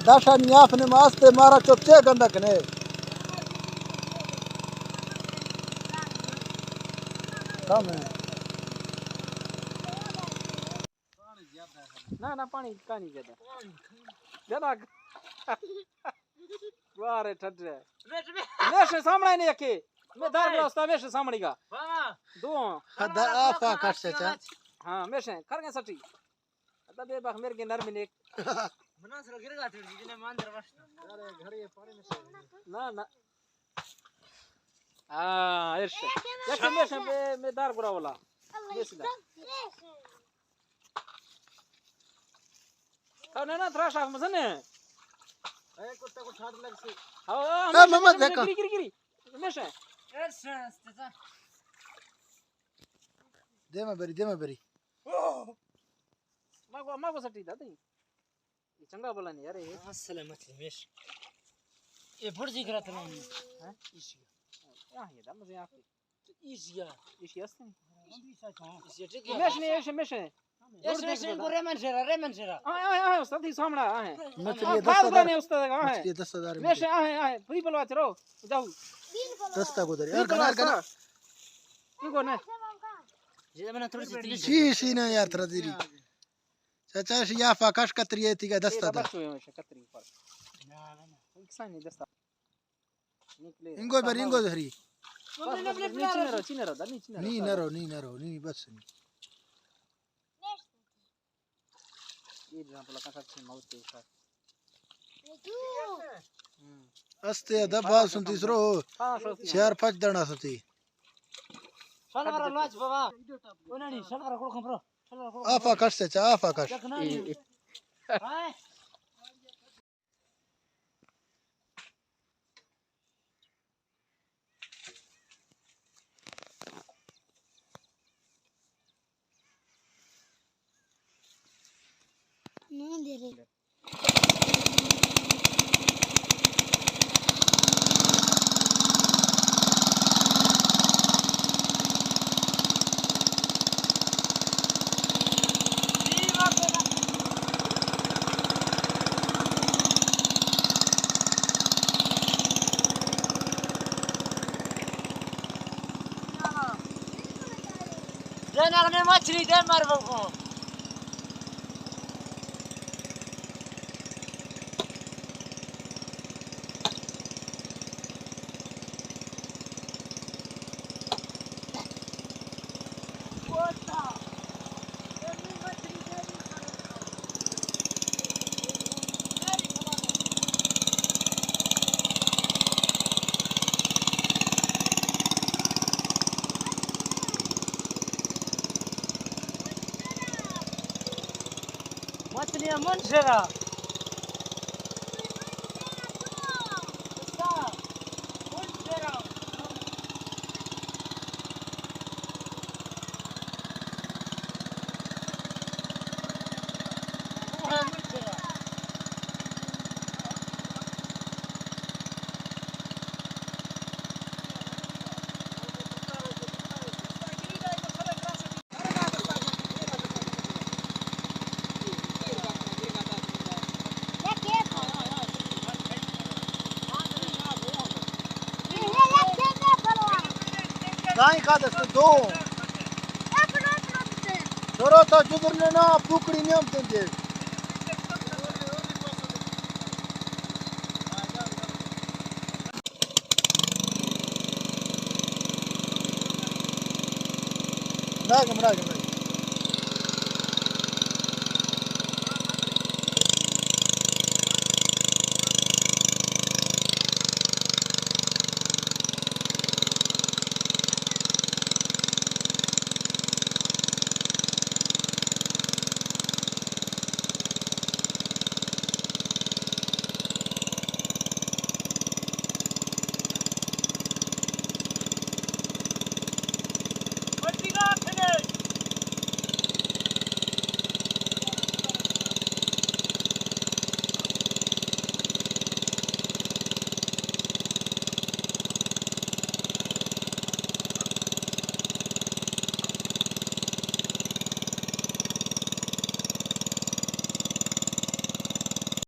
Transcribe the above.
داشانی آپ نے ماستے مارا چپ چے گندا کنے۔ کم ہے۔ نہ، نہ، پانی کانی زیادہ۔ زیادہ۔ وارے ٹھڈے۔ میشے سامنے نہیں اکے۔ میں دار گرا استا میشے سامنے کا۔ دو۔ خدا آفا کش چچا۔ ہاں، میشے کر گئے سٹی۔ ادا بے بخ میر کے نرم نیک۔ منا سر گر گا تھے جنے مان در وشت۔ نہ، نہ۔ ہاں، ارش۔ یک میشے میں، میں دار گرا والا۔ بسم اللہ۔ او نہ، نہ، ترا شاخ مزن ہے۔ اے کتا کو ٹھاٹ لگ سی۔ او، او، اے محمد دیکھا۔ گری، گری، گری۔ ہمیشہ۔ دے میں بری، دے میں بری۔ ما کو، ما کو سٹی دا تئی۔ یہ چنگا بلا نہیں یار، یہ۔ ہاں، سلامت ہے، میش۔ یہ بڑ جی کرا ترا۔ ہاں؟ ایشی۔ ہاں، یہ دا مزے آپ۔ ایشیا۔ ایشیا است نہیں۔ ایشیا ٹھیک ہے۔ میش نہیں، ایشے میش ہے۔ ایشے میش نہیں، گورے من شرا، رے من شرا۔ آئے، آئے، آئے، استاد، یہ سامنا، آئے۔ مچھلی آ، دس ہزار۔ استاد، آئے۔ مچھلی دس ہزار۔ میش ہے، آئے، آئے، پری پلوا چرو، جاؤ۔ دستا کو در، یار، پری پلوا گنا، گنا۔ استاد۔ یہ کون ہے؟ جی، میں نے تھوڑی سی تلی۔ شی، شی نہ یار، ترا دیری۔ چچا، شی یا فاکاش کتری ہے، تیگا دستا در۔ کسانی دستا۔ انگو بر، انگو دری۔ بس، بس، بس، نی چی نہ رو، چی نہ رو، در نی چی نہ رو۔ نی نہ رو، نی نہ رو، نی بس نی۔ یہ جہاں پلا کا سب سے موت کے ساتھ۔ ہم۔ استے دبا سنتی سرو۔ ہاں، سو سی۔ چار پانچ دانا سنتی۔ شلوار لاچ بابا۔ اونانی شلوار کو کم برو۔ شلوار کو۔ آفا کش چچا، آفا کش۔ ہاں۔ جنگ نے مچھلی دے مر بکو۔ مچھلیاں من شرا۔ دائیں کا دست دو۔ چورو تو جگر نے نا، پوکڑی نیام تنجے۔ مڑا گم، مڑا گم، مڑا گم۔